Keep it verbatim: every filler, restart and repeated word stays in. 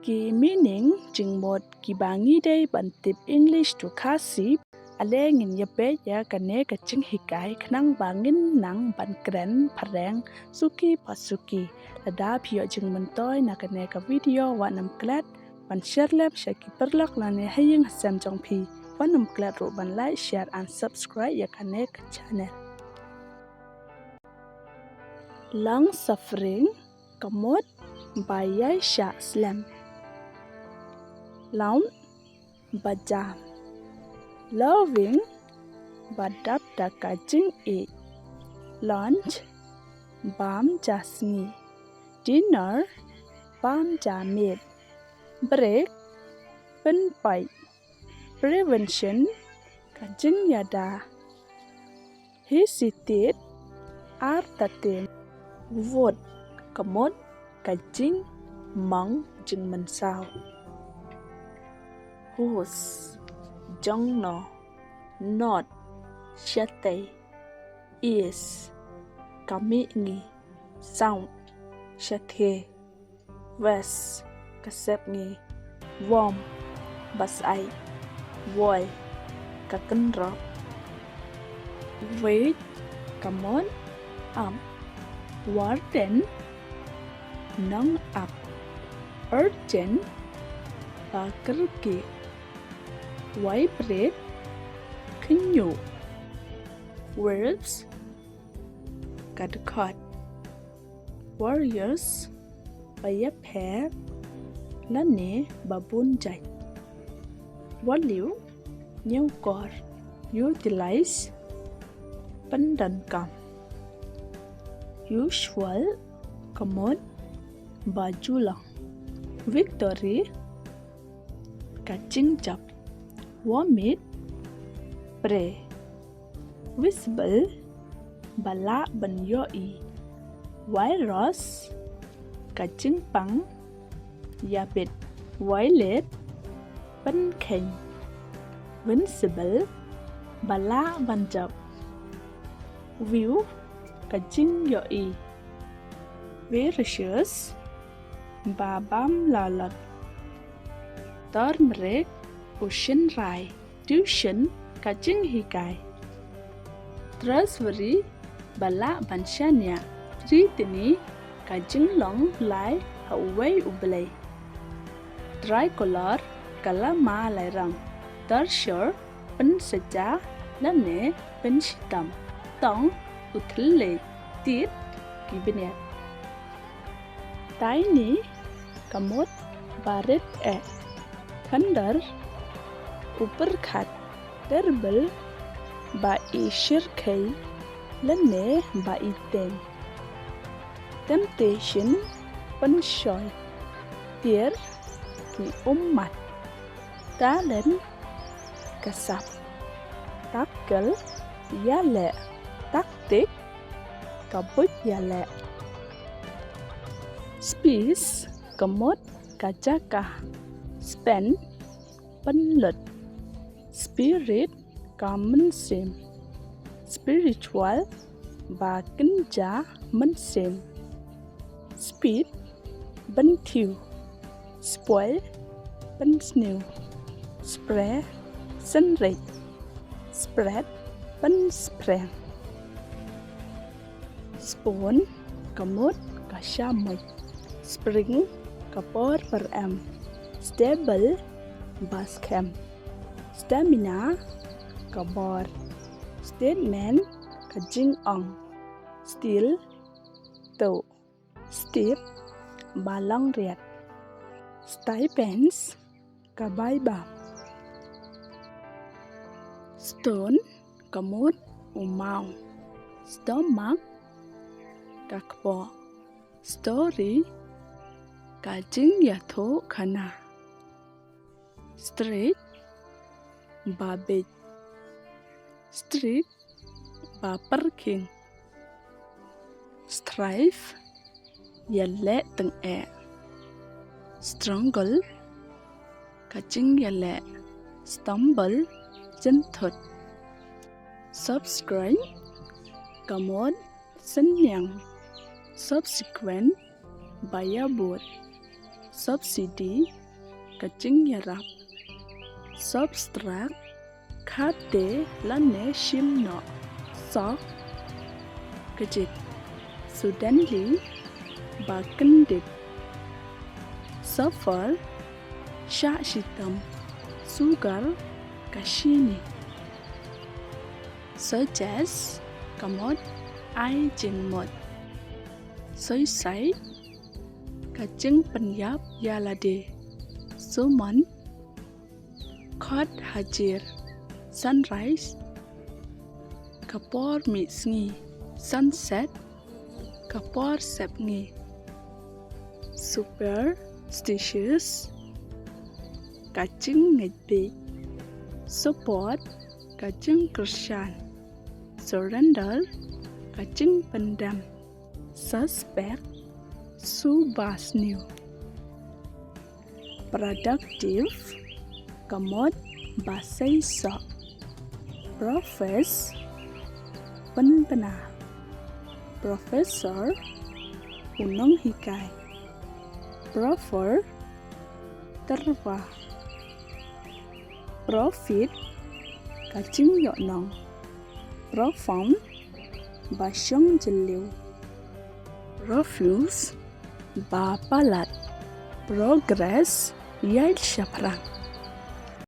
Ki meaning jingmut kiba ngi dei ban tip English to Khasi. Ale ngin ïa peit ïa kane ka jinghikai khnang ba ngin nang ban kren phareng suki pa suki. Lada phi ïoh jingmyntoi na kane ka video, wat nym klet ban share lem sha ki paralok lane ha ïing ha sem jong phi. Wat nym klet ruh ban like, share and subscribe ïa kane ka channel. Long suffering, ka mut ba ïai shah slem. Lawn, ba jam. Loving, ba dap da ka jingïeit. Lunch, bam ja sngi. Dinner, bam ja miet. Break, pynpait. Prevention, ka jingïada. Hesitate, artatien. Vote, ka mut ka jingmong jingmynsaw. Host, jongno. Nod, shatei. East, ka mihngi. South, shathie. West, ka sepngi. Warm, ba syai. Why, ka kynroh. Wait, ka mut ap. Warden, nongap. Urgent, ba kyrkieh. Vibrate, khñiuh. Verbs, ka dkhot. Various, ba ïapher lane ba bun jait. Value, ñiewkor. Utilize, pyndonkam. Usual, ka mut ba ju long. Victory, ka jingjop. Vomit, pre. Visible, ba lah ban ïohi. Virus, ka jingpang. Ïabit. Violate, pynkheiñ. Invincible, ba lah ban jop. View, ka jingïohi. Voracious, ba bam lalot. Turmeric, u shynrai. Tuition, ka jinghikai. Treasury, ba lah ban shaniah. Treatise, ka jinglong lai ha uwei u blei. Tricolor, ka lama lairang. Torture, pynshitom lane pynshitom. Tongue, u thylliej. Teeth, ki bniat. Tiny, ka mut ba rit eh. Thunder, u pyrkhat. Terrible, ba i shyrkhei lane ba i teng. Temptation, pynshoi. Tear, ki ummat. Talent, ka sap. Tackle, ïaleh. Tactic, ka buit ïaleh. Space, ka mut, ka jaka. Spend, pynlut. Spirit, ka mynsiem. Spiritual, ba kynja mynsiem. Speed, bynthiew. Spoil, pynsniew. Spray, synreit. Spread, pynspring. Spoon, ka mut, ka shamoit. Spring, ka por pyrem. Stable, ba skhem. Stamina, ka bor. Statement, ka jingong. Still, tuh. Steep, ba long riat. Stipends, ka bai bam. Stone, ka mut, u maw. Stomach, ka kpoh. Story, ka jingïathuhkhana. Stretch, ba beit. Strict, ba pyrkhing. Strive, ïaleh tyngeh. Struggle, ka jingïaleh. Stumble, jynthut. Subscribe, ka mut, synñiang. Subsequent, ba ïabud. Subsidy, ka jingïarap. Subtract, khatte lane shim noh. Shock, ka jied. Suddenly, ba kyndit. Suffer, shah shitom. Sugar, ka shini. Suggest, ka mut ai jingmut. Suicide, ka jingpynïap ïa lade. Summon, khot hajir. Sunrise, ka por mih sngi. Sunset, ka por sepngi. Superstitious, ka jingngeit bieit. Support, ka jingkyrshan. Surrender, ka jingpyndem. Suspect, shu ba sniew. Productive, ka mut ba seisoh. Profess, pynbna. Professor, u nonghikai. Proffer, tyrwa. Profit, ka jingïohnong. Profound, ba shong jylliew. Profuse, ba palat. Progress, ïaid shaphrang.